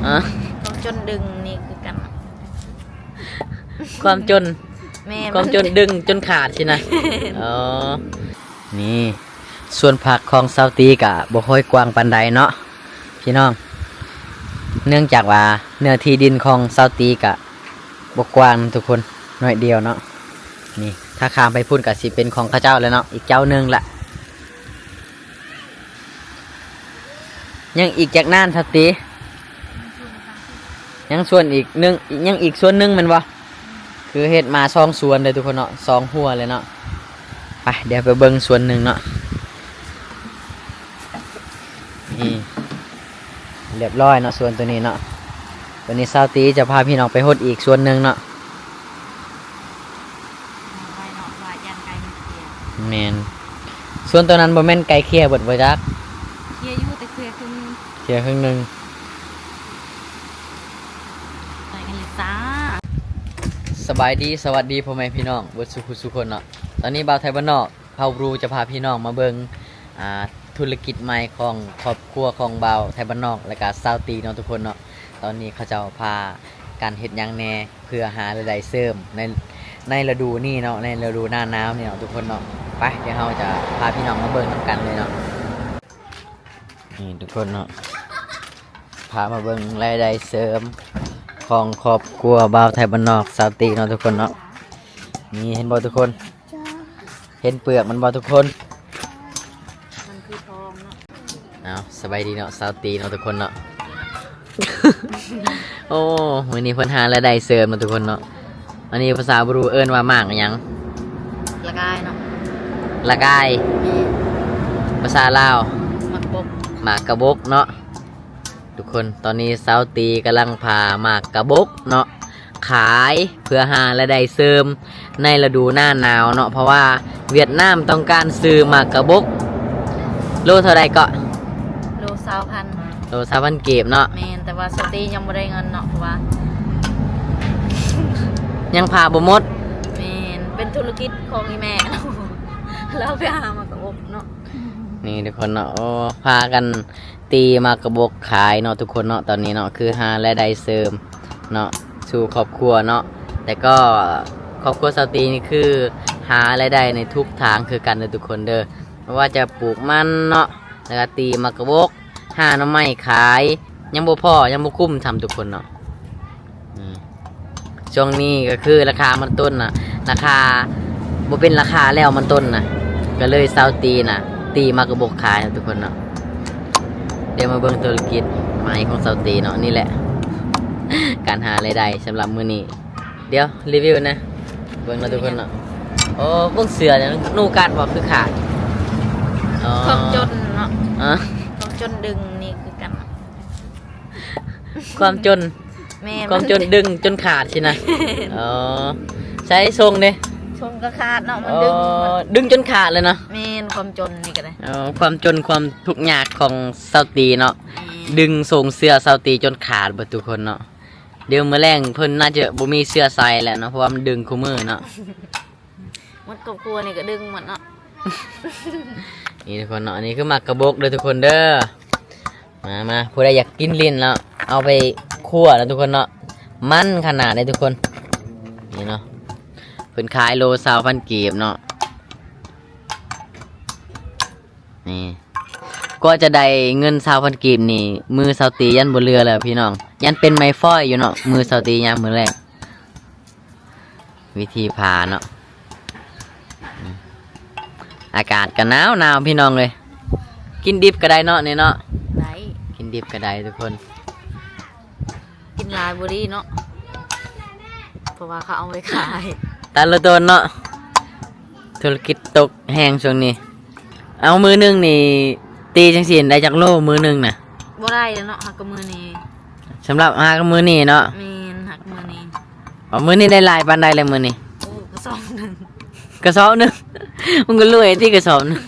ອາ ຄວາມຈົນດຶງນີ້ຄືກັນ ຄວາມຈົນ ແມ່ນ ຄວາມຈົນດຶງຈົນຂາດຊີ້ນະ ອໍ ນີ້ ສວນຜັກຂອງສາວຕີກະບໍ່ຄ່ອຍກວ້າງປານໃດເນາະພີ່ນ້ອງ ເນື່ອງຈາກວ່າເນື້ອທີ່ດິນຂອງສາວຕີກະບໍ່ກວ້າງທຸກຄົນ ໜ້ອຍດຽວເນາະ ນີ້ ຖ້າຂ້າມໄປພຸ້ນກະຊິເປັນຂອງເຂົາເຈົ້າແລ້ວເນາະ ອີກເຈົ້າໜຶ່ງລະ. ຍັງອີກຈັກນານສາວຕີ? ຍັງສວນອີກໜຶ່ງ ຍັງອີກສວນໜຶ່ງແມ່ນບໍ່? ຄືເຮັດມາສອງສວນເດີທຸກຄົນເນາະ ສອງຮົ້ວເລີຍເນາະ ໄປ ດຽວໄປເບິ່ງສວນໜຶ່ງເນາະ ນີ້ ລຽບຮ້ອຍເນາະ ສວນໂຕນີ້ເນາະ ວັນນີ້ສາວຕີຈະພາພີ່ນ້ອງໄປຫົດອີກສວນໜຶ່ງເນາະ ແມ່ນ ສວນໂຕນັ້ນບໍ່ແມ່ນໄກ່ເຄຍເບິດບໍ່ຈັກ ເຄຍຢູ່ ແຕ່ເຄຍເຄິ່ງໜຶ່ງ ເຄຍເຄິ່ງໜຶ່ງ ໄປກັນເລີຍຈ້າ ສະບາຍດີ ສະຫວັດດີພໍ່ແມ່ພີ່ນ້ອງເບິດສູ່ຜູ້ສູ່ຄົນເນາະ ຕອນນີ້ບ່າວໄທບ້ານນອກ ເຮົາບຣູຈະພາພີ່ນ້ອງມາເບິ່ງ ອ່າ ທຸລະກິດໃໝ່ຂອງຄອບຄົວຂອງບ່າວໄທບ້ານນອກ ແລະກະສາວຕີເນາະທຸກຄົນເນາະ ຕອນນີ້ເຂົາເຈົ້າພາກັນເຮັດຫຍັງແດ່ ເພື່ອຫາລາຍໄດ້ເສີມໃນ ໃນລະດູນີ້ເນາະ ໃນລະດູໜ້າໜາວນີ້ເນາະທຸກຄົນເນາະ ໄປ ດຽວເຮົາຈະພາພີ່ນ້ອງມາເບິ່ງນຳກັນເລີຍເນາະ ນີ້ທຸກຄົນເນາະ ພາມາເບິ່ງລາຍໄດ້ເສີມຂອງຄອບຄົວບ່າວໄທບ້ານນອກ ສາວຕີເນາະທຸກຄົນເນາະ ນີ້ເຫັນບໍ່ທຸກຄົນ? ເຫັນເປືອກມັນບໍ່ທຸກຄົນ? ມັນຄືທອງເນາະ ເອົາ ສະບາຍດີເນາະ ສາວຕີເນາະທຸກຄົນເນາະ ໂອ້ ມື້ນີ້ເພິ່ນຫາລາຍໄດ້ເສີມເນາະທຸກຄົນເນາະ ອັນນີ້ພາສາບຣູເອີ້ນວ່າໝາກຫຍັງ? ລະກາຍເນາະ ລະກາຍ ແມ່ນ ພາສາລາວ ໝາກກະບົກ ໝາກກະບົກເນາະ ທຸກຄົນ ຕອນນີ້ສາວຕີກຳລັງຜ່າໝາກກະບົກເນາະ ຂາຍເພື່ອຫາລາຍໄດ້ເສີມໃນລະດູໜ້າໜາວເນາະ ເພາະວ່າຫວຽດນາມຕ້ອງການຊື້ໝາກກະບົກ ໂລເທົ່າໃດເກາະ? ໂລຊາວພັນ ໂລຊາວພັນກີບເນາະ ແມ່ນ ແຕ່ວ່າສາວຕີຍັງບໍ່ໄດ້ເງິນເນາະ ເພາະວ່າຍັງຜ່າບໍ່ໝົດ ແມ່ນ ເປັນທຸລະກິດຂອງອີ່ແມ່ ລາວໄປຫາໝາກກະບົກເນາະ ນີ້ທຸກຄົນເນາະ ໂອ້ ພາກັນ ຕີໝາກກະບົກຂາຍເນາະທຸກຄົນເນາະ ຕອນນີ້ເນາະ ຄືຫາລາຍໄດ້ເສີມເນາະ ສູ່ຄອບຄົວເນາະ ແຕ່ກໍຄອບຄົວສາວຕີນີ້ຄືຫາລາຍໄດ້ໃນທຸກທາງຄືກັນເດີທຸກຄົນເດີ ບໍ່ວ່າຈະປູກມັນເນາະ ແລ້ວກໍຕີໝາກກະບົກ ຫາໜໍ່ໄມ້ຂາຍ ຍັງບໍ່ພໍ ຍັງບໍ່ຄຸ້ມຊ້ຳທຸກຄົນເນາະ ອືມ ຊ່ວງນີ້ກໍຄືລາຄາມັນຕົ້ນນະ ລາຄາບໍ່ເປັນລາຄາແລ້ວມັນຕົ້ນນະ ກໍເລີຍສາວຕີນະ ຕີໝາກກະບົກຂາຍເນາະທຸກຄົນເນາະ ດຽວມາເບິ່ງທຸລະກິດໃໝ່ຂອງສາວຕີເນາະ ນີ້ແຫຼະ ການຫາລາຍໄດ້ສຳລັບມື້ນີ້ ດຽວຣີວິວນະ ເບິ່ງເນາະທຸກຄົນເນາະ ໂອ້ ເບິ່ງເສື້ອນີ້ ໜູກັດບໍ່ ຄືຂາດ ອໍ ຄວາມຈົນເນາະ ອາ ຄວາມຈົນດຶງນີ້ຄືກັນ ຄວາມຈົນ ແມ່ນ ຄວາມຈົນດຶງຈົນຂາດຊີ້ນະ ອໍ ໃສ່ສົ້ງເດ້ ສົ້ງກໍຂາດເນາະ ມັນດຶງ ອໍ ດຶງຈົນຂາດເລີຍເນາະ ແມ່ນ ຄວາມຈົນນີ້ກໍໄດ້ ອໍ ຄວາມຈົນຄວາມທຸກຍາກຂອງສາວຕີເນາະ ແມ່ນ ດຶງສົ້ງເສື້ອສາວຕີຈົນຂາດເບິດທຸກຄົນເນາະ ດຽວມື້ແລງເພິ່ນໜ້າຈະບໍ່ມີເສື້ອໃສ່ແລ້ວເນາະ ເພາະວ່າມັນດຶງຄູ່ມື້ເນາະ ໝົດຄອບຄົວນີ້ກໍດຶງໝົດເນາະ ນີ້ທຸກຄົນເນາະ ອັນນີ້ຄືໝາກກະບົກເດີທຸກຄົນເດີ ມາ ມາ ຜູ້ໃດຢາກກິນຫຼິ້ນເນາະ ເອົາໄປຂົ້ວເນາະທຸກຄົນເນາະ ມັນຂະໜາດເດ້ທຸກຄົນ ນີ້ເນາະ ເພິ່ນຂາຍໂລຊາວພັນກີບເນາະ ນີ້ ກວ່າຈະໄດ້ເງິນຊາວພັນກີບນີ້ ມືສາວຕີຢ້ານບໍ່ເຫຼືອແລ້ວພີ່ນ້ອງ ຢ້ານເປັນໄມ້ຝ້ອຍຢູ່ເນາະ ມືສາວຕີຍາມມື້ແລງ ວິທີຜ່າເນາະ ອາກາດກໍໜາວໆ ພີ່ນ້ອງເອີຍ ກິນດິບກໍໄດ້ເນາະນີ້ເນາະ ໄດ້ ກິນດິບກໍໄດ້ທຸກຄົນ ກິນຫຼາຍບໍ່ດີເນາະ ເພາະວ່າເຂົາເອົາໄວ້ຂາຍ ຕາລະໂຕນເນາະ ທຸລະກິດຕົກແຮງຊ່ວງນີ້ ເອົາ ມື້ໜຶ່ງນີ້ ຕີຈັ່ງຊີ້ໄດ້ຈັກໂລມື້ໜຶ່ງນະ? ບໍ່ໄດ້ແລ້ວເນາະ ຫາກະມື້ນີ້ ສຳລັບຫາກະມື້ນີ້ເນາະ ແມ່ນ ຫາກະມື້ນີ້ ອໍ ມື້ນີ້ໄດ້ຫຼາຍປານໃດແລ້ວມື້ນີ້? ໂອ້ ກະສອບໜຶ່ງ ກະສອບໜຶ່ງ ມັນກໍລວຍຕິກະສອບໜຶ່ງ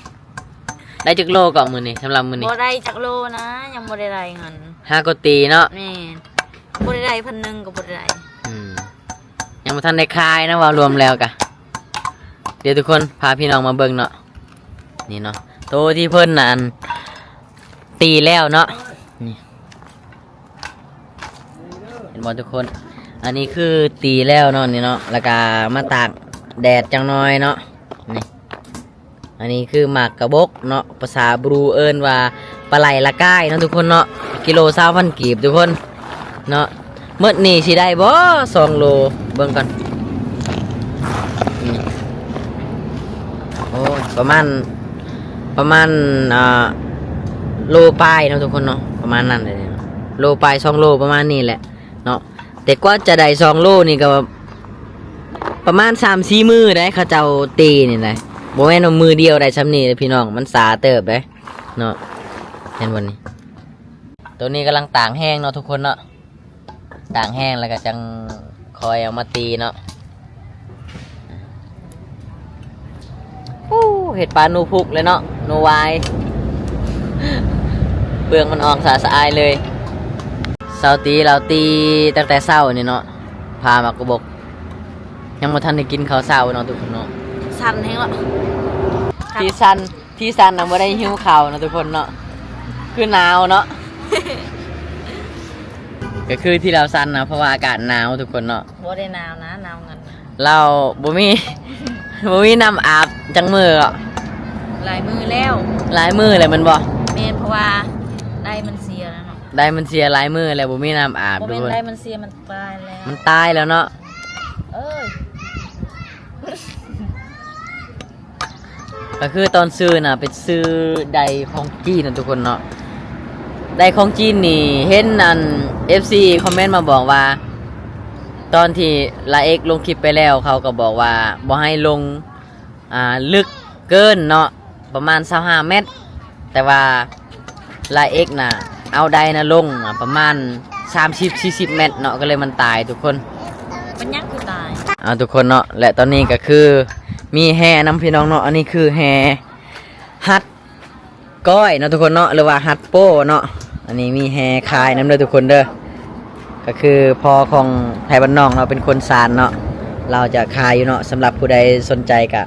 ໄດ້ຈັກໂລເກາະມື້ນີ້ ສຳລັບມື້ນີ້? ບໍ່ໄດ້ຈັກໂລນະ ຍັງບໍ່ໄດ້ໄດ້ເງິນ ຫາກໍຕີເນາະ ແມ່ນ ບໍ່ໄດ້ໄດ້ພັນໜຶ່ງກໍບໍ່ໄດ້ໄດ້ ອືມ ຍັງບໍ່ທັນໄດ້ຂາຍນະ ເວົ້າລວມແລ້ວກະ ດຽວທຸກຄົນພາພີ່ນ້ອງມາເບິ່ງເນາະ ນີ້ເນາະ ໂຕທີ່ເພິ່ນນັ້ນຕີແລ້ວເນາະ ນີ້ ເຫັນບໍ່ທຸກຄົນ? ອັນນີ້ຄືຕີແລ້ວເນາະ ນີ້ເນາະ ແລ້ວກະມາຕາກແດດຈັກໜ່ອຍເນາະ. ນີ້ ອັນນີ້ຄືໝາກກະບົກເນາະ ພາສາບຣູເອີ້ນວ່າປາໄຫຼລະກາຍເນາະທຸກຄົນເນາະ. ກິໂລຊາວພັນກີບທຸກຄົນເນາະ. ໝົດນີ້ຊິໄດ້ບໍ່ສອງໂລ ເບິ່ງກ່ອນ. ນີ້ ໂອ້ຍ ປະມານ ປະມານ ອ່າ ໂລປາຍເນາະທຸກຄົນເນາະ ປະມານນັ້ນແຫຼະ ໂລປາຍສອງໂລ ປະມານນີ້ແຫຼະເນາະ. ແຕ່ກວ່າຈະໄດ້ສອງໂລນີ້ກໍປະມານສາມສີ່ມື້ໄດ໋ ເຂົາເຈົ້າຕີນີ້ນະ ບໍ່ແມ່ນວ່າມື້ດຽວໄດ້ຊ່ຳນີ້ເດ້ພີ່ນ້ອງ ມັນຊ້າເຕີບເດ້ເນາະ. ເຫັນບໍ່ນີ້? ໂຕນີ້ກຳລັງຕາກແຫ້ງເນາະທຸກຄົນເນາະ. ຕາກແຫ້ງແລ້ວກໍຈັ່ງຄ່ອຍເອົາມາຕີເນາະ. ໂອ້ ເຮັດປານໜູພຸກເລີຍເນາະ ໜູວາຍ ເປືອກມັນອອກສະອາຍເລີຍ. ສາວຕີລາວຕີຕັ້ງແຕ່ເຊົ້ານີ້ເນາະ ຜ່າໝາກກະບົກ ຍັງບໍ່ທັນໄດ້ກິນເຂົ້າເຊົ້າເນາະທຸກຄົນເນາະ. ສັ່ນແຮງເນາະ ທີ່ສັ່ນ ທີ່ສັ່ນນະ ບໍ່ໄດ້ຫິວເຂົ້າເນາະທຸກຄົນເນາະ ຄືໜາວເນາະ. ກໍຄືທີ່ລາວສັ່ນນະ ເພາະວ່າອາກາດໜາວທຸກຄົນເນາະ. ບໍ່ໄດ້ໜາວນະ ໜາວເງິນ. ລາວບໍ່ມີ ບໍ່ມີນ້ຳອາບຈັກມື້ເນາະ. ຫຼາຍມື້ແລ້ວ ຫຼາຍມື້ແລ້ວແມ່ນບໍ່? ແມ່ນ ເພາະວ່າໄດມັນເສຍແລ້ວເນາະ. ໄດມັນເສຍຫຼາຍມື້ແລ້ວ ບໍ່ມີນ້ຳອາບ ບໍ່ແມ່ນ ທຸກຄົນ ໄດມັນເສຍ ມັນຕາຍແລ້ວ ມັນຕາຍແລ້ວເນາະ. ເອີຍ ກໍຄືຕອນຊື້ນະ ໄປຊື້ໄດຂອງຈີນນະທຸກຄົນເນາະ. ໄດຂອງຈີນນີ້ ເຫັນອັນ ເອັຟຊີ ຄອມເມັນມາບອກວ່າ ຕອນທີ່ລາເອັກລົງຄລິບໄປແລ້ວ ເຂົາກໍບອກວ່າບໍ່ໃຫ້ລົງ ອ່າ ເລິກເກີນເນາະ ປະມານຊາວຫ້າແມັດ ແຕ່ວ່າລາເອັກນະ ເອົາໄດນະລົງປະມານສາມສິບສີ່ສິບແມັດເນາະ ກໍເລີຍມັນຕາຍທຸກຄົນ. ມັນຍັງຄືຕາຍ ເອົາທຸກຄົນເນາະ. ແລະຕອນນີ້ກໍຄືມີແຮ່ນຳພີ່ນ້ອງເນາະ ອັນນີ້ຄືແຮ່ຮັດກ້ອຍເນາະທຸກຄົນເນາະ ຫຼືວ່າຮັດໂປ້ເນາະ. ອັນນີ້ມີແຮ່ຂາຍນຳເດີທຸກຄົນເດີ ກໍຄືພໍ່ຂອງໄທບ້ານນອກເນາະ ເປັນຄົນສານເນາະ ລາວຈະຂາຍຢູ່ເນາະ. ສຳລັບຜູ້ໃດສົນໃຈກໍ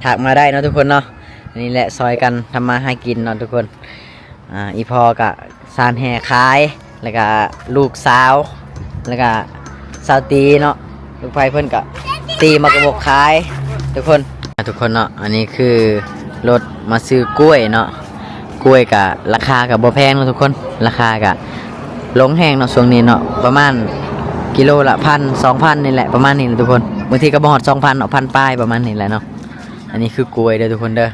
ທັກມາໄດ້ເນາະທຸກຄົນເນາະ. ອັນນີ້ແຫຼະ ຊ່ອຍກັນທຳມາຫາກິນເນາະທຸກຄົນ. ອ່າ ອີ່ພໍ່ກະສານແຮ່ຂາຍ ແລ້ວກະລູກສາວ ແລ້ວກະສາວຕີເນາະ ລູກໃພ້ເພິ່ນກະຕີໝາກກະບົກຂາຍທຸກຄົນ. ອ່າ ທຸກຄົນເນາະ ອັນນີ້ຄືລົດມາຊື້ກ້ວຍເນາະ. ກ້ວຍກະລາຄາກະບໍ່ແພງເນາະທຸກຄົນ ລາຄາກະລົງແຮງເນາະຊ່ວງນີ້ເນາະ ປະມານກິໂລລະພັນ ສອງພັນນີ້ແຫຼະ ປະມານນີ້ແຫຼະທຸກຄົນ. ບາງທີກະບໍ່ຮອດສອງພັນເນາະ ພັນປາຍປະມານນີ້ແຫຼະເນາະ. ອັນນີ້ຄືກ້ວຍເດີທຸກຄົນເດີ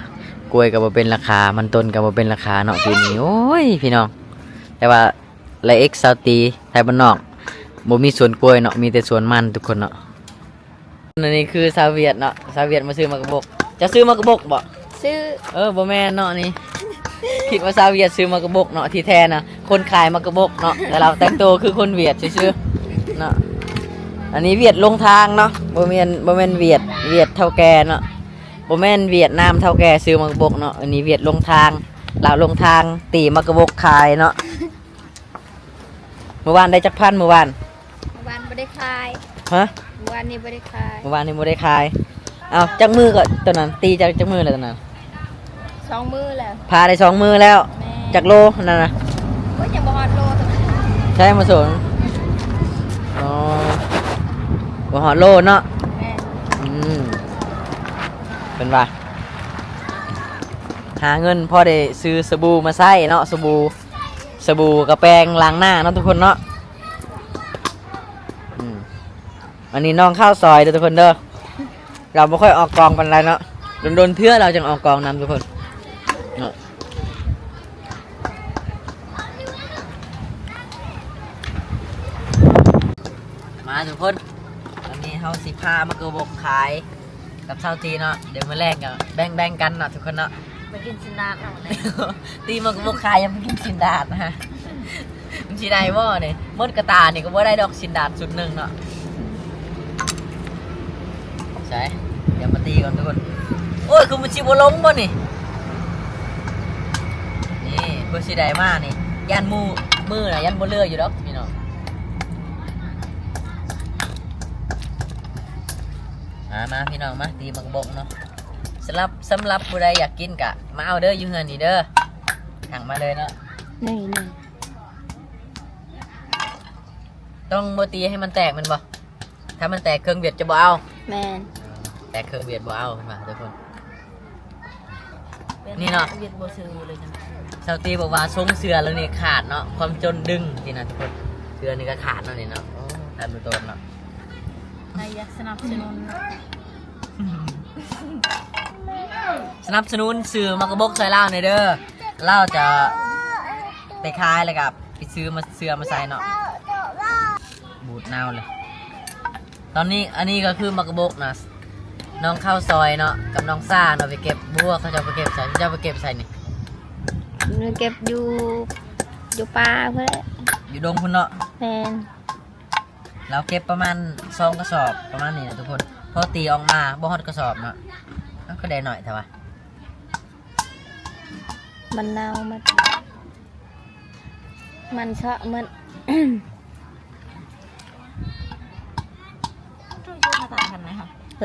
ກ້ວຍກໍບໍ່ເປັນລາຄາ ມັນຕົ້ນກໍບໍ່ເປັນລາຄາເນາະປີນີ້. ໂອ້ຍ ພີ່ນ້ອງ ແຕ່ວ່າລາເອັກ ສາວຕີ ໄທບ້ານນອກ ບໍ່ມີສວນກ້ວຍເນາະ ມີແຕ່ສວນມັນທຸກຄົນເນາະ. ອັນນີ້ຄືສາວຫວຽດເນາະ ສາວຫວຽດມາຊື້ໝາກກະບົກ. ເຈົ້າຊື້ໝາກກະບົກບໍ່? ຊື້. ເອີ ບໍ່ແມ່ນເນາະ ນີ້ຄິດວ່າສາວຫວຽດຊື້ໝາກກະບົກເນາະ ທີ່ແທ້ນະ ຄົນຂາຍໝາກກະບົກເນາະ ແຕ່ລາວແຕ່ງໂຕຄືຄົນຫວຽດຊື່ໆເນາະ. ອັນນີ້ຫວຽດລົງທາງເນາະ ບໍ່ແມ່ນ ບໍ່ແມ່ນຫວຽດ ຫວຽດເຖົ້າແກ່ເນາະ. ບໍ່ແມ່ນຫວຽດນາມເຖົ້າແກ່ຊື້ໝາກກະບົກເນາະ ອັນນີ້ຫວຽດລົງທາງ ລາວລົງທາງຕີໝາກກະບົກຂາຍເນາະ. ມື້ວານໄດ້ຈັກພັນມື້ວານ? ມື້ວານບໍ່ໄດ້ຂາຍ. ຮະ? ມື້ວານນີ້ບໍ່ໄດ້ຂາຍ. ມື້ວານນີ້ບໍ່ໄດ້ຂາຍ. ເອົ້າ ຈັກມື້ກໍຕອນນັ້ນ ຕີຈັກ ຈັກມື້ແລ້ວຕອນນັ້ນ? ສອງມື້ແລ້ວ. ຜ່າໄດ້ສອງມື້ແລ້ວ. ແມ່ນ. ຈັກໂລນັ້ນນະ? ໂອ້ຍ ຍັງບໍ່ຮອດໂລ. ໃຊ່ມາສອງ. ອໍ ບໍ່ຮອດໂລເນາະ. ແມ່ນ. ອືມ ເພິ່ນວ່າຫາເງິນພໍໄດ້ຊື້ສະບູມາໃຊ້ເນາະ ສະບູ ສະບູກະແປງລ້າງໜ້າເນາະທຸກຄົນເນາະ. ອືມ ອັນນີ້ນ້ອງເຂົ້າຊອຍເດີທຸກຄົນເດີ ລາວບໍ່ຄ່ອຍອອກກອງປານໃດເນາະ ດົນໆເທື່ອລາວຈຶ່ງອອກກອງນຳທຸກຄົນເນາະ. ມາທຸກຄົນ ອັນນີ້ເຮົາຊິພາມາກະບົກຂາຍ ກັບຊາວຈີເນາະ ດຽວມື້ແລງກໍແບ່ງໆກັນເນາະທຸກຄົນເນາະ. ໄປກິນຊີ້ນດາດເອົາແລ້ວ ຕີໝາກກະບົກຂາຍ ຍັງໄປກິນຊີ້ນດາດນະ ມັນຊິໄດ້ບໍ່ນີ້? ໝົດກະຕານີ້ກໍບໍ່ໄດ້ດອກຊີ້ນດາດຊຸດໜຶ່ງເນາະ. ໃສ່ ດຽວມາຕີກ່ອນທຸກຄົນ. ໂອ້ຍ ຄືມັນຊິບໍ່ລົງບໍ່ນີ້? ນີ້ ເພື່ອຊິໄດ້ມານີ້ ຢ້ານໝູ່ມືນະ ຢ້ານບໍ່ເຫຼືອຢູ່ດອກພີ່ນ້ອງ. ມາ ມາ ພີ່ນ້ອງ ມາຕີໝາກກະບົກເນາະ. ສຳລັບ ສຳລັບຜູ້ໃດຢາກກິນກະມາເອົາເດີ ຢູ່ເຮືອນນີ້ເດີ ທັກມາເລີຍເນາະ. ນີ້ ນີ້ ມາ ຕ້ອງບໍ່ຕີໃຫ້ມັນແຕກແມ່ນບໍ່? ຖ້າມັນແຕກເຄື່ອງຫວຽດຈະບໍ່ເອົາ. ແມ່ນ. ແຕກເຄື່ອງຫວຽດບໍ່ເອົາເພິ່ນວ່າທຸກຄົນ. ນີ້ເນາະ ຫວຽດບໍ່ຊື້ເລີຍຈັ່ງ. ຊາວຕີບອກວ່າຊົງເສື້ອແລ້ວນີ້ຂາດເນາະ ຄວາມຈົນດຶງຊີ້ນະທຸກຄົນ. ເສື້ອນີ້ກໍຂາດເນາະນີ້ເນາະ. ໂອ້ ຕາມຕົວເນາະ. ໃຜຢາກສະໜັບສະໜູນເນາະ. ສະໜັບສະໜູນຊື້ໝາກກະບົກຊ່ອຍລາວແດ່ເດີ. ລາວຈະໄປຂາຍແລ້ວກໍໄປຊື້ມາ ເສື້ອມາໃສ່ເນາະ. ບູດເນົ່າເລີຍ. ຕອນນີ້ ອັນນີ້ກໍຄືໝາກກະບົກນະ ນ້ອງເຂົ້າຊອຍເນາະ ກັບນ້ອງຊາເນາະ ໄປເກັບ. ບໍ່ຮູ້ວ່າເຂົາເຈົ້າໄປເກັບໃສ ເຂົາເຈົ້າໄປເກັບໃສນີ້? ໄປເກັບຢູ່ ຢູ່ປ່າພຸ້ນແຫຼະ ຢູ່ດົງພຸ້ນເນາະ. ແມ່ນ. ລາວເກັບປະມານສອງກະສອບປະມານນີ້ແຫຼະທຸກຄົນ. ພໍຕີອອກມາບໍ່ຮອດກະສອບເນາະ. ເອົາ ຄືໄດ້ໜ້ອຍແທ້ວະ. ມັນເນົ່າໝົດ ມັນເຊາະໝົດ.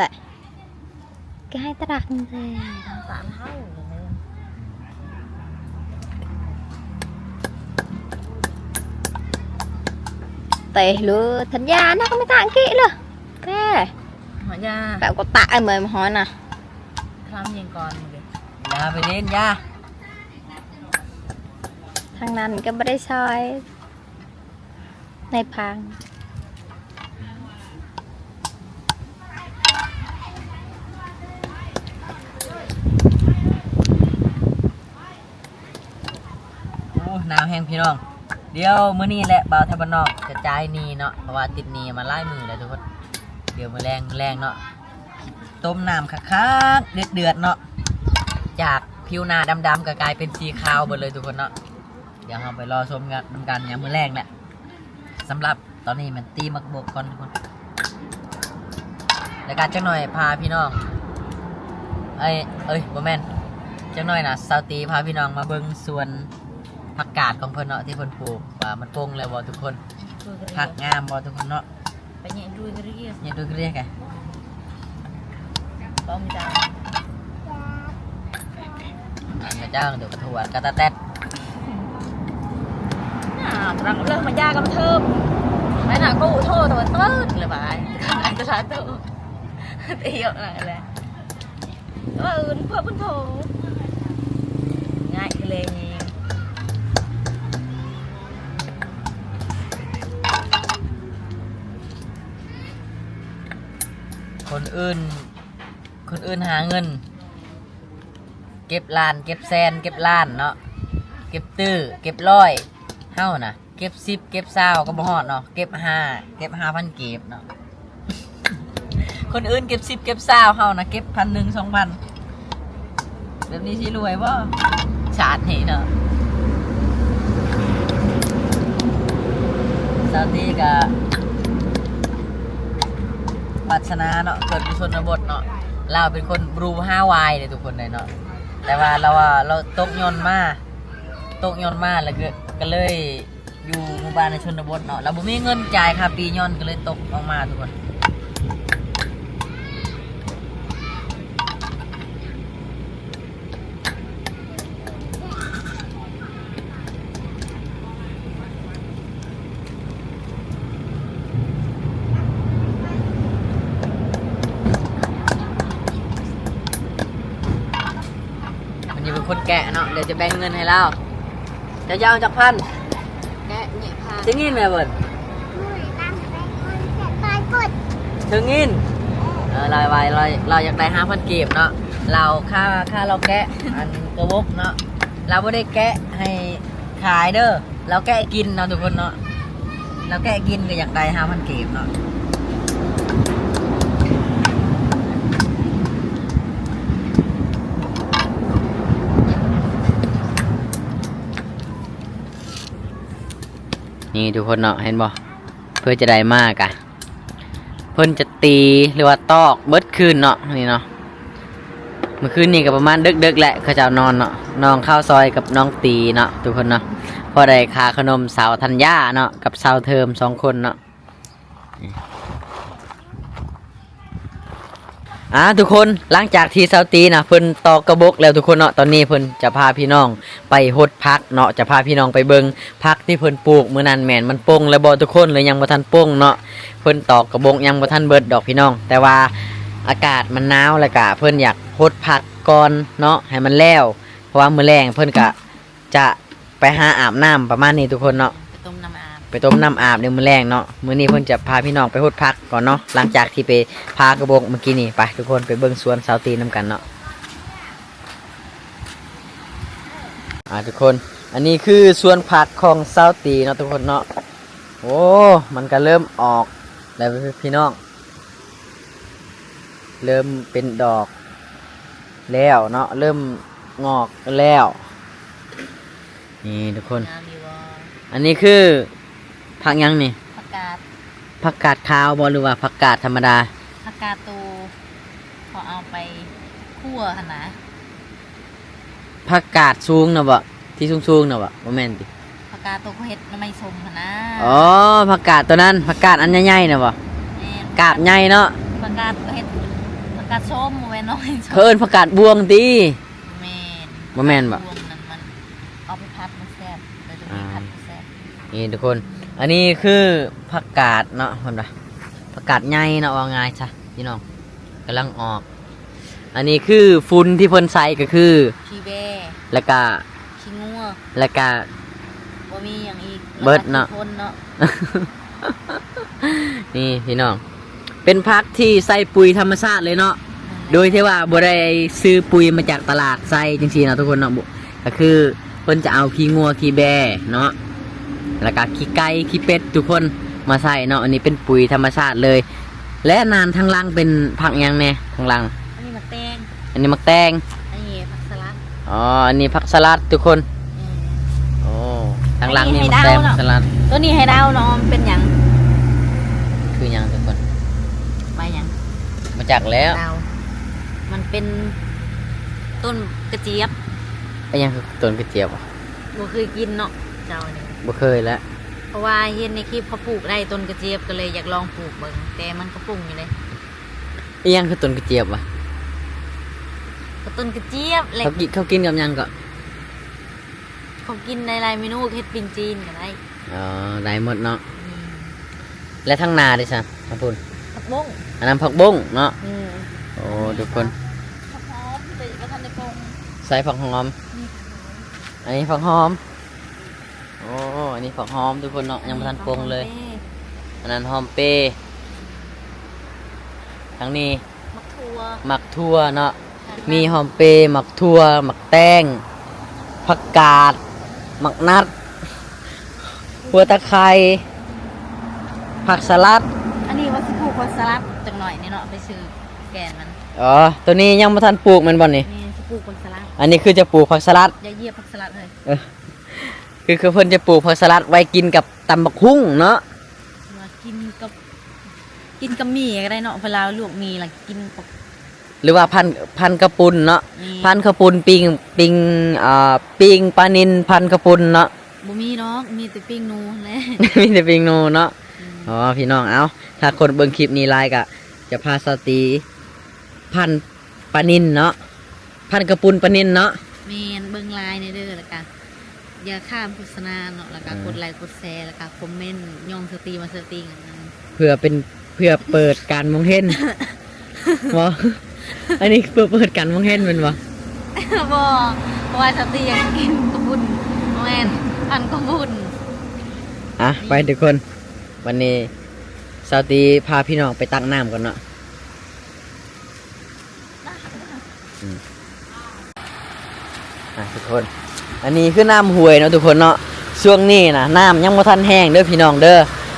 ລະ ກໍໃຫ້ຕະດັກແດ່ ເຕະເລີ ທັນຍານະ ກໍໄມ່ຕາງກີ້ເລີ ແມ່. ເອົາ ກໍຕະໄອ້ເມີຍມາຮອນນະ. ຄລຳຍິງກ່ອນ ຢ່າໄປຫຼິ້ນ ຢ່າ. ທາງນັ້ນກໍບໍ່ໄດ້ຊ່ອຍ ໃນພັງ. ໂອ້ ໜາວແຮງພີ່ນ້ອງ. ດຽວມື້ນີ້ແຫຼະ ບ່າວໄທບ້ານນອກຈະຈ່າຍໜີ້ເນາະ ເພາະວ່າຕິດໜີ້ມາຫຼາຍມື້ແລ້ວທຸກຄົນ. ດຽວມື້ແລງ ມື້ແລງເນາະ ຕົ້ມນ້ຳຄັກໆ ເດືອດໆເນາະ ຈາກຜິວໜ້າດຳໆ ກໍກາຍເປັນສີຂາວເບິດເລີຍທຸກຄົນເນາະ. ດຽວເຮົາໄປລໍຊົມກັນນຳກັນຍາມມື້ແລງແຫຼະ. ສຳລັບຕອນນີ້ແມ່ນຕີໝາກກະບົກກ່ອນທຸກຄົນ ແລ້ວກໍຈັກໜ້ອຍພາພີ່ນ້ອງ ເອີຍ ເອີຍ ບໍ່ແມ່ນ ຈັກໜ້ອຍນະ ຊາວຕີພາພີ່ນ້ອງມາເບິ່ງສວນຜັກກາດຂອງເພິ່ນເນາະ ທີ່ເພິ່ນປູກ ວ່າມັນປົ່ງແລ້ວບໍ່ທຸກຄົນ. ຜັກງາມບໍ່ທຸກຄົນເນາະ. ປະແຍະດູຍກະເຣຍ ແຍະດູຍກະເຣຍກະ ປ້ອມຈ້າ ອັນກະຈ້າງ ເດີກະທວນກະຕະແຕັດ. ອ່າ ຕະລັງເລີຍມາຢາກະມາເທີມ ໄປໜ້າກູ້ໂທຕະວັນເຕີນລະບາຍ ອັນຕະລາໂຕ ຕີອອກນັ້ນແຫຼະ. ເອີ ເພື່ອເພິ່ນໂທ ງ່າຍຄືເລີຍນີ້. ຄົນອື່ນ ຄົນອື່ນຫາເງິນ ເກັບລ້ານ ເກັບແສນ ເກັບລ້ານເນາະ ເກັບຕື້ ເກັບຮ້ອຍ ເຮົານະ ເກັບສິບ ເກັບຊາວກໍບໍ່ຮອດເນາະ ເກັບຫ້າ ເກັບຫ້າພັນກີບເນາະ. ຄົນອື່ນເກັບສິບເກັບຊາວ ເຮົານະເກັບພັນໜຶ່ງ ສອງພັນ ແບບນີ້ຊິລວຍບໍ່ ຊາດນີ້ເນາະ. ຊາວຕີກະວາດສະໜາເນາະ ເກີດຢູ່ຊົນນະບົດເນາະ. ລາວເປັນຄົນບຣູຮາວາຍເດ້ທຸກຄົນເດ້ເນາະ ແຕ່ວ່າລາວວ່າລາວຕົກຢ່ອນມາ ຕົກຢ່ອນມາແລ້ວກໍ ກໍເລີຍ ຢູ່ໝູ່ບ້ານໃນຊົນນະບົດເນາະ ລາວບໍ່ມີເງິນຈ່າຍຄ່າປີ້ຍ້ອນ ກໍເລີຍຕົກອອກມາທຸກຄົນ. ມັນຈະເປັນຄົນແກະເນາະ ດຽວຈະແບ່ງເງິນໃຫ້ລາວ. ເຈົ້າຢາກເອົາຈັກພັນ? ແກະນີ້ພັນ. ເຊິ່ງຍິນແມ່ເບິ່ນ? ເຊິ່ງຍິນ? ເອີ ລາວວ່າລາວ ລາວຢາກໄດ້ຫ້າພັນກີບເນາະ. ລາວ ຄ່າ ຄ່າລາວແກະ ອັນກະບົກເນາະ ລາວບໍ່ໄດ້ແກະໃຫ້ຂາຍເດີ. ລາວແກະກິນເນາະທຸກຄົນເນາະ ລາວແກະກິນກໍຢາກໄດ້ຫ້າພັນກີບເນາະ. ນີ້ທຸກຄົນເນາະ ເຫັນບໍ່ ເພື່ອຈະໄດ້ມາກະ ເພິ່ນຈະຕີ ຫຼືວ່າຕອກເບິດຄືນເນາະ ນີ້ເນາະ. ມື້ຄືນນີ້ກໍປະມານເດິກໆແຫຼະ ເຂົາເຈົ້ານອນເນາະ ນ້ອງເຂົ້າຊອຍກັບນ້ອງຕີເນາະທຸກຄົນເນາະ ພໍໄດ້ຄ່າຂະໜົມສາວທັນຍາເນາະ ກັບສາວເທີມສອງຄົນເນາະ. ນີ້ ອ່າ ທຸກຄົນ ຫຼັງຈາກທີ່ສາວຕີນະ ເພິ່ນຕອກກະບົກແລ້ວທຸກຄົນເນາະ, ຕອນນີ້ເພິ່ນຈະພາພີ່ນ້ອງໄປຫົດຜັກເນາະ, ຈະພາພີ່ນ້ອງໄປເບິ່ງຜັກທີ່ເພິ່ນປູກມື້ນັ້ນ ແມ່ນມັນປົ່ງແລ້ວບໍ່ທຸກຄົນ ຫຼືຍັງບໍ່ທັນປົ່ງເນາະ. ເພິ່ນຕອກກະບົກຍັງບໍ່ທັນເບິດດອກພີ່ນ້ອງ, ແຕ່ວ່າອາກາດມັນໜາວ ແລ້ວກະເພິ່ນຢາກຫົດຜັກກ່ອນເນາະ ໃຫ້ມັນແລ້ວ, ເພາະວ່າມື້ແລງເພິ່ນກະ ຈະໄປຫາອາບນ້ຳປະມານນີ້ທຸກຄົນເນາະ, ໄປຕົ້ມນ້ຳອາບ ໄປຕົ້ມນ້ຳອາບໃນມື້ແລງເນາະ. ມື້ນີ້ເພິ່ນຈະພາພີ່ນ້ອງໄປຫົດຜັກກ່ອນເນາະ, ຫຼັງຈາກທີ່ໄປຜ່າກະບົກມື້ກີ້ນີ້. ໄປທຸກຄົນ ໄປເບິ່ງສວນສາວຕີນຳກັນເນາະ. ອ່າ ທຸກຄົນ ອັນນີ້ຄືສວນຜັກຂອງສາວຕີເນາະທຸກຄົນເນາະ. ໂອ້ ມັນກະເລີ່ມອອກແລ້ວພີ່ນ້ອງ. ເລີ່ມເປັນດອກແລ້ວເນາະ, ເລີ່ມງອກແລ້ວ. ນີ້ທຸກຄົນ ງາມຢູ່ບໍ່? ອັນນີ້ຄືຜັກຫຍັງນີ້? ຜັກກາດ. ຜັກກາດຂາວບໍ່ ຫຼືວ່າຜັກກາດທຳມະດາ? ຜັກກາດໂຕເຂົາເອົາໄປຂົ້ວຫັ້ນນະ. ຜັກກາດສູງນະບໍ? ທີ່ສູງໆນະບໍ? ບໍ່ແມ່ນຕິ? ຜັກກາດໂຕເຂົາເຮັດໜໍ່ໄມ້ສົ້ມຫັ້ນນະ. ອໍ ຜັກກາດໂຕນັ້ນ, ຜັກກາດອັນໃຫຍ່ໆນະບໍ? ແມ່ນ. ກາບໃຫຍ່ເນາະ. ຜັກກາດເຮັດ ຜັກກາດສົ້ມ ບໍ່ແມ່ນໜໍ່ໄມ້ສົ້ມ. ເຂົາເອີ້ນຜັກກາດບວງຕິ? ບໍ່ແມ່ນ. ບໍ່ແມ່ນບໍ? ບວງນັ້ນມັນເອົາໄປຜັດມັນແຊບ, ແຕ່ຕົວນີ້ ອ່າ ຜັດບໍ່ແຊບ. ນີ້ທຸກຄົນ ອັນນີ້ຄືຜັກກາດເນາະ ເພິ່ນວ່າຜັກກາດໃຫຍ່ເນາະ ເວົ້າງ່າຍຊະພີ່ນ້ອງ, ກຳລັງອອກ. ອັນນີ້ຄືຝຸ່ນທີ່ເພິ່ນໃສ່ກໍຄືຂີ້ແບ້ ແລ້ວກະຂີ້ງົວ ແລ້ວກະບໍ່ມີຫຍັງອີກ ເບິດເນາະ ແລ້ວກະຂີ້ຄົນເນາະ. ນີ້ພີ່ນ້ອງ ເປັນຜັກທີ່ໃສ່ປຸຍທຳມະຊາດເລີຍເນາະ, ແມ່ນແຫຼະ ໂດຍທີ່ວ່າບໍ່ໄດ້ຊື້ປຸຍມາຈາກຕະຫຼາດໃສ່ຈັ່ງຊີ້ເນາະທຸກຄົນເນາະ. ກໍຄືເພິ່ນຈະເອົາຂີ້ງົວຂີ້ແບ້ເນາະ ແລ້ວກະຂີ້ໄກ່ຂີ້ເປັດທຸກຄົນມາໃສ່ເນາະ. ອັນນີ້ເປັນປຸຍທຳມະຊາດເລີຍ. ແລະ ນັ້ນທາງຫຼັງເປັນຜັກຫຍັງແດ່? ທາງຫຼັງ ອັນນີ້ໝາກແຕງ ອັນນີ້ໝາກແຕງ ອັນນີ້ຜັກສະຫຼັດ. ອໍ ອັນນີ້ຜັກສະຫຼັດທຸກຄົນ. ອືມ ໂອ້ ທາງຫຼັງນີ້ໝາກແຕງ ໃຫ້ເດົາເນາະ ຜັກສະຫຼັດ. ໂຕນີ້ໃຫ້ເດົາເນາະ ມັນເປັນຫຍັງ? ຄືຫຍັງທຸກຄົນ? ໃບຫຍັງ? ບໍ່ຈັກແລ້ວ ເດົາ. ມັນເປັນຕົ້ນກະຈຽບ. ເປັນຫຍັງຄືຕົ້ນກະຈຽບ? ບໍ່ເຄີຍກິນເນາະເຈົ້ານີ້? ບໍ່ເຄີຍແຫຼະ ເພາະວ່າເຫັນໃນຄລິບເຂົາປູກໄດ້ຕົ້ນກະຈຽບ ກໍເລີຍຢາກລອງປູກເບິ່ງ, ແຕ່ມັນກໍປົ່ງຢູ່ເດ້. ອີຫຍັງຄືຕົ້ນກະຈຽບວະ? ກໍຕົ້ນກະຈຽບແຫຼະ. ເຂົາກິນ ເຂົາກິນກັບຫຍັງເກາະ? ເຂົາກິນໄດ້ຫຼາຍເມນູ, ເຮັດປີ້ງຈີນກໍໄດ້. ອໍ ໄດ້ໝົດເນາະ. ອືມ ແລະ ທາງໜ້າເດຊະ? ທາງພຸ້ນ ຜັກບົ້ງ. ອັນນັ້ນຜັກບົ້ງເນາະ. ອືມ ໂອ້ ທຸກຄົນ ຜັກຫອມ ແຕ່ບໍ່ທັນໄດ້ປົ່ງ. ໃສ່ຜັກຫອມ. ອັນນີ້ຜັກຫອມ. ໂອ້ ອັນນີ້ຜັກຫອມທຸກຄົນເນາະ, ຍັງບໍ່ທັນປົ່ງເລີຍ. ອັນນັ້ນຫອມເປ. ທາງນີ້ໝາກຖົ່ວ ໝາກຖົ່ວເນາະ. ມີຫອມເປ, ໝາກຖົ່ວ, ໝາກແຕງ, ຜັກກາດ, ໝາກນັດ, ຫົວຕະໄຄ, ຜັກສະຫຼັດ. ອັນນີ້ວ່າຊິປູກຜັກສະຫຼັດຈັກໜ້ອຍນີ້ເນາະ, ໄປຊື້ແກ່ນມັນ. ອໍ ໂຕນີ້ຍັງບໍ່ທັນປູກແມ່ນບໍ່ນີ້? ແມ່ນ, ຊິປູກຜັກສະຫຼັດ. ອັນນີ້ຄືຈະປູກຜັກສະຫຼັດ. ຢ່າຢຽບຜັກສະຫຼັດເຮີ້ຍ. ເອີ ຄື ຄືເພິ່ນຈະປູກຜັກສະຫຼັດໄວ້ກິນກັບຕຳບັກຫຸ່ງເນາະ. ວ່າກິນກັບ ກິນກັບໝີ່ກໍໄດ້ເນາະ, ເວລາລວກໝີ່ລະກິນກັບ ຫຼືວ່າພັນ ພັນເຂົ້າປຸ້ນເນາະ. ແມ່ນ. ພັນເຂົ້າປຸ້ນ ປີ້ງ ປີ້ງ ອ່າ ປີ້ງປານິນພັນເຂົ້າປຸ້ນເນາະ. ບໍ່ມີດອກ, ມີແຕ່ປີ້ງໜູຫັ້ນແຫຼະ. ມີແຕ່ປີ້ງໜູເນາະ. ອືມ. ອໍ ພີ່ນ້ອງ ເອົາ ຖ້າຄົນເບິ່ງຄລິບນີ້ຫຼາຍກະຈະພາສາວຕີພັນປານິນເນາະ. ພັນເຂົ້າປຸ້ນປານິນເນາະ. ແມ່ນ, ເບິ່ງລາຍແດ່ເດີ ແລ້ວກະຢ່າຂ້າມໂຄສະນາເນາະ, ແລ້ວກະ ເອີ ກົດໄລກົດແຊ ແລ້ວກະຄອມເມັນຍ້ອງສະຕີມາສະຕີກັນນຳ ເພື່ອເປັນ ເພື່ອເປີດການມອງເຫັນ. ບໍ່ ອັນນີ້ເພື່ອເປີດການມອງເຫັນແມ່ນບໍ່? ບໍ່, ເພາະວ່າສະຕີຢາກກິນເຂົ້າປຸ້ນ. ບໍ່ແມ່ນ, ພັນເຂົ້າປຸ້ນ. ອ່ະ ໄປທຸກຄົນ, ວັນນີ້ສາວຕີພາພີ່ນ້ອງໄປຕັກນ້ຳກ່ອນເນາະ. ອືມ ອ່ະ ທຸກຄົນ ອັນນີ້ຄືນ້ຳຫ້ວຍເນາະທຸກຄົນເນາະ. ຊ່ວງນີ້ນະ ນ້ຳຍັງບໍ່ທັນແຫ້ງເດີພີ່ນ້ອງເດີ.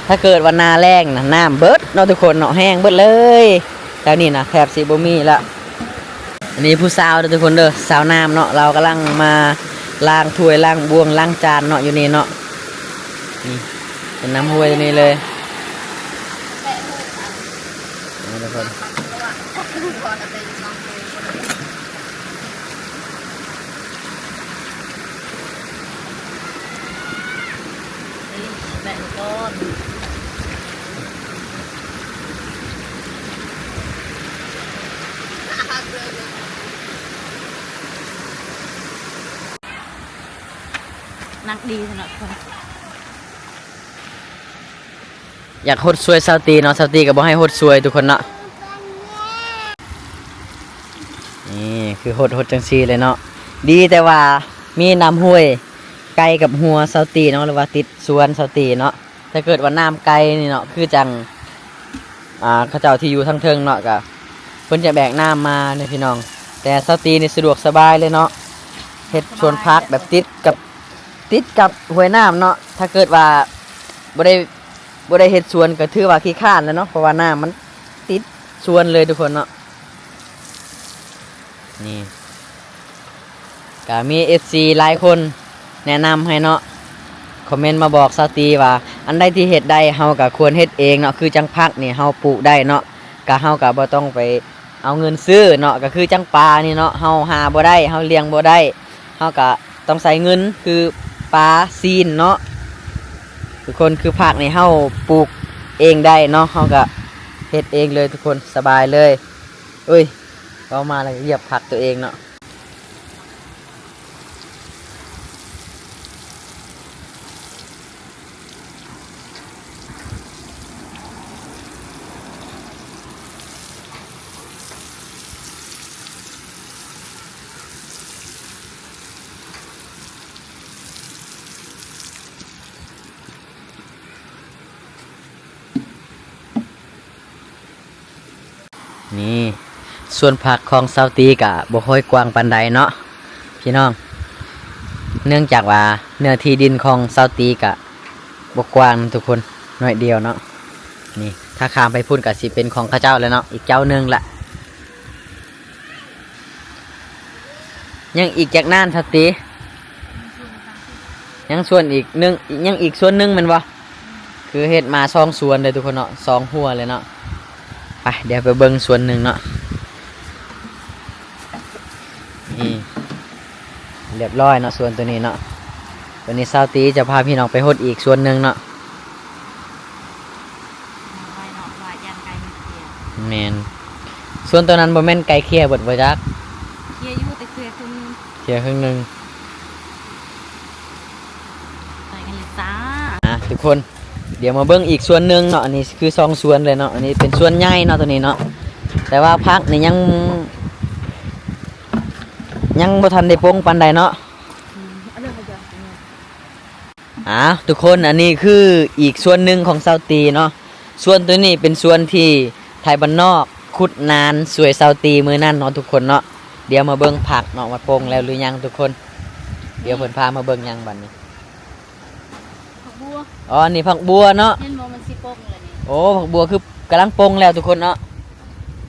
ຖ້າເກີດວ່າໜ້າແລ້ງນະ ນ້ຳເບິດເນາະທຸກຄົນເນາະ, ແຫ້ງເບິດເລີຍ. ແຖວນີ້ນະ ແທບຊິບໍ່ມີລະ. ອັນນີ້ຜູ້ສາວເດີທຸກຄົນເດີ, ສາວນ້ຳເນາະ, ລາວກຳລັງມາລ້າງຖ້ວຍ ລ້າງບ່ວງ ລ້າງຈານເນາະ ຢູ່ນີ້ເນາະ. ນີ້ເປັນນ້ຳຫ້ວຍນີ້ເລີຍ ນີ້ທຸກຄົນ. ແປະກ່ອນ. ນັກດີຊັ້ນເນາະທຸກຄົນ. ຢາກຫົດຊ່ວຍຊາວຕີເນາະ, ຊາວຕີກໍບໍ່ໃຫ້ຫົດຊ່ວຍທຸກຄົນເນາະ. ນີ້ຄືຫົດ, ຫົດຈັ່ງຊີ້ເລີຍເນາະ. ດີແຕ່ວ່າມີນ້ຳຫ້ວຍໃກ້ກັບຮົ້ວຊາວຕີເນາະ ຫຼືວ່າຕິດສວນຊາວຕີເນາະ. ຖ້າເກີດວ່ານ້ຳໄກນີ້ເນາະ ຄືຈັ່ງ ອ່າ ເຂົາເຈົ້າທີ່ຢູ່ທາງເທິງເນາະ ກະເພິ່ນຈະແບກນ້ຳມາເດ້ພີ່ນ້ອງ. ແຕ່ຊາວຕີນີ້ສະດວກສະບາຍເລີຍເນາະ, ເຮັດສວນຜັກແບບຕິດກັບ ຕິດກັບຫ້ວຍນ້ຳເນາະ. ຖ້າເກີດວ່າບໍ່ໄດ້ ບໍ່ໄດ້ເຮັດສວນກໍຖືວ່າຂີ້ຄ້ານແລ້ວເນາະ, ເພາະວ່ານ້ຳມັນຕິດສວນເລີຍທຸກຄົນເນາະ. ນີ້ ກະມີເອັຟຊີຫຼາຍຄົນແນະນຳໃຫ້ເນາະ, ຄອມເມັນມາບອກຊາວຕີວ່າ ອັນໃດທີ່ເຮັດໄດ້ເຮົາກະຄວນເຮັດເອງເນາະ. ຄືຈັ່ງຜັກນີ້ເຮົາປູກໄດ້ເນາະ, ກະເຮົາກະບໍ່ຕ້ອງໄປເອົາເງິນຊື້ເນາະ. ກະຄືຈັ່ງປານີ້ເນາະ, ເຮົາຫາບໍ່ໄດ້ ເຮົາລ້ຽງບໍ່ໄດ້ ເຮົາກະຕ້ອງໃຊ້ເງິນ ຄືປາຊີ້ນເນາະທຸກຄົນ. ຄືຜັກນີ້ເຮົາປູກເອງໄດ້ເນາະ, ເຮົາກະເຮັດເອງເລີຍທຸກຄົນ, ສະບາຍເລີຍ. ເອີຍ ເວົ້າມາແລ້ວຢຽບຜັກຕົວເອງເນາະ. ນີ້ ສວນຜັກຂອງຊາວຕີກະບໍ່ຄ່ອຍກວ້າງປານໃດເນາະພີ່ນ້ອງ, ເນື່ອງຈາກວ່າເນື້ອທີ່ດິນຂອງຊາວຕີກະບໍ່ກວ້າງທຸກຄົນ, ໜ້ອຍດຽວເນາະ. ນີ້ ຖ້າຂ້າມໄປພຸ້ນກະຊິເປັນຂອງເຂົາເຈົ້າແລ້ວເນາະ, ອີກເຈົ້າໜຶ່ງລະ. ຍັງອີກຈັກນານຊາວຕີ? ຍັງສວນອີກໜຶ່ງ, ຍັງອີກສວນໜຶ່ງແມ່ນບໍ່? ຄືເຮັດມາສອງສວນເດີທຸກຄົນເນາະ, ສອງຮົ້ວເລີຍເນາະ. ໄປ ດຽວໄປເບິ່ງສວນໜຶ່ງເນາະ. ນີ້ ລຽບຮ້ອຍເນາະ ສວນໂຕນີ້ເນາະ. ວັນນີ້ຊາວຕີຈະພາພີ່ນ້ອງໄປຫົດອີກສວນໜຶ່ງເນາະ. ແມ່ນ. ສວນໂຕນັ້ນບໍ່ແມ່ນໄກ່ເຄຍເບິດບໍ່ຈັກ? ເຄຍຢູ່ ແຕ່ເຄຍເຄິ່ງໜຶ່ງ. ເຄຍເຄິ່ງໜຶ່ງ. ໄປກັນເລີຍຈ້າ. ອ່າ ທຸກຄົນ ດຽວມາເບິ່ງອີກສວນໜຶ່ງເນາະ. ອັນນີ້ຄືສອງສວນເລີຍເນາະ, ອັນນີ້ເປັນສວນໃຫຍ່ເນາະ ໂຕນີ້ເນາະ. ແຕ່ວ່າຜັກນີ້ຍັງ ຍັງບໍ່ທັນໄດ້ປົ່ງປານໃດເນາະ. ອືມ ອ່າ ທຸກຄົນ ອັນນີ້ຄືອີກສ່ວນໜຶ່ງຂອງຊາວຕີເນາະ. ສ່ວນໂຕນີ້ເປັນສ່ວນທີ່ໄທບ້ານນອກຂຸດນານຊ່ວຍຊາວຕີມື້ນັ້ນເນາະທຸກຄົນເນາະ. ດຽວມາເບິ່ງຜັກເນາະ ວ່າປົ່ງແລ້ວຫຼືຍັງທຸກຄົນ. ດຽວເພິ່ນພາມາເບິ່ງຫຍັງບັດນີ້. ຜັກບົວ. ອໍ ອັນນີ້ຜັກບົວເນາະ. ເຫັນບໍ່ ມັນຊິປົ່ງແລ້ວນີ້. ໂອ້ ຜັກບົວຄືກຳລັງປົ່ງແລ້ວທຸກຄົນເນາະ.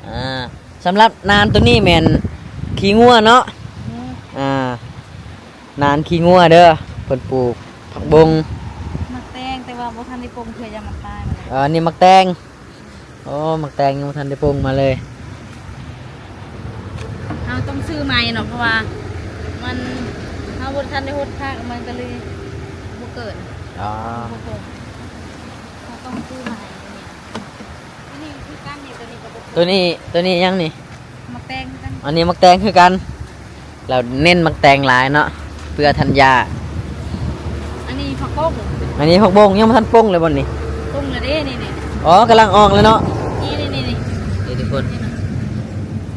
ອ່າ ສຳລັບນານໂຕນີ້ແມ່ນຂີ້ງົວເນາະ. ອືມ ອ່າ ນານຂີ້ງົວເດີ ເພິ່ນປູກຜັກບົງ. ໝາກແຕງ ແຕ່ວ່າບໍ່ທັນໄດ້ປົ່ງເທື່ອ ຢ້ານມັນຕາຍ. ເອີ ອັນນີ້ໝາກແຕງ. ໂອ້ ໝາກແຕງຍັງບໍ່ທັນໄດ້ປົ່ງມາເລີຍ. ເຮົາຕ້ອງຊື້ໃໝ່ເນາະ ເພາະວ່າມັນ ເຮົາບໍ່ທັນໄດ້ຫົດຜັກ ມັນກໍເລີຍບໍ່ເກີດ. ອໍ ບໍ່ປົ່ງ ເຮົາຕ້ອງຊື້ໃໝ່. ໂຕນີ້ຄືກັນນີ້ ໂຕນີ້ກໍບໍ່ ໂຕນີ້ ໂຕນີ້ຫຍັງນີ້? ໝາກແຕງຄືກັນ. ອັນນີ້ໝາກແຕງຄືກັນ. ລາວເນັ້ນໝາກແຕງຫຼາຍເນາະ ເພື່ອທັນຢາ. ອັນນີ້ຜັກບົງ. ອັນນີ້ຜັກບົງ ຍັງບໍ່ທັນປົ່ງເລີຍບໍ່ນີ້? ປົ່ງແລ້ວເດ້ ນີ້ໆ. ອໍ ກຳລັງອອກແລ້ວເນາະ. ນີ້ໆໆໆ ນີ້ທຸກຄົນ.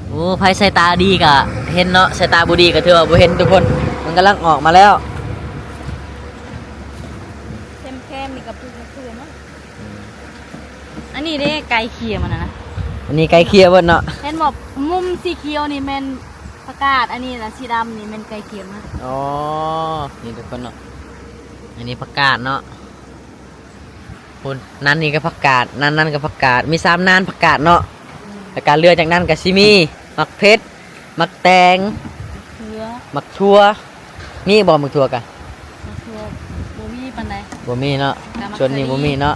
ໂອ້ ໃຜສາຍຕາດີກະເຫັນເນາະ, ສາຍຕາບໍ່ດີກະຖືວ່າບໍ່ເຫັນທຸກຄົນ. ມັນກຳລັງອອກມາແລ້ວ. ແຄມໆ ນີ້ກະປູກມະເຂືອເນາະ. ອືມ ອັນນີ້ເດ້ ໄກ່ເຄຍມັນນະ. ອັນນີ້ໄກ່ເຄຍເບິດເນາະ. ເຫັນບໍ່ ມຸມສີຂຽວນີ້ແມ່ນຜັກກາດ, ອັນນີ້ນະ ສີດຳນີ້ແມ່ນໄກ່ເຄຍມັນ. ອໍ ນີ້ທຸກຄົນເນາະ, ອັນນີ້ຜັກກາດເນາະ. ພຸ້ນ ນັ້ນນີ້ກໍຜັກກາດ, ນັ້ນນັ້ນກໍຜັກກາດ, ມີສາມນານຜັກກາດເນາະ. ອືມ ແລ້ວກະເຫຼືອຈາກນັ້ນກໍຊິມີໝາກເຜັດ, ໝາກແຕງ, ໝາກເຂືອ, ໝາກຖົ່ວ. ມີບໍ່ໝາກຖົ່ວກະ? ໝາກຖົ່ວບໍ່ມີປານໃດ. ບໍ່ມີເນາະ. ສ່ວນນີ້ບໍ່ມີເນາະ.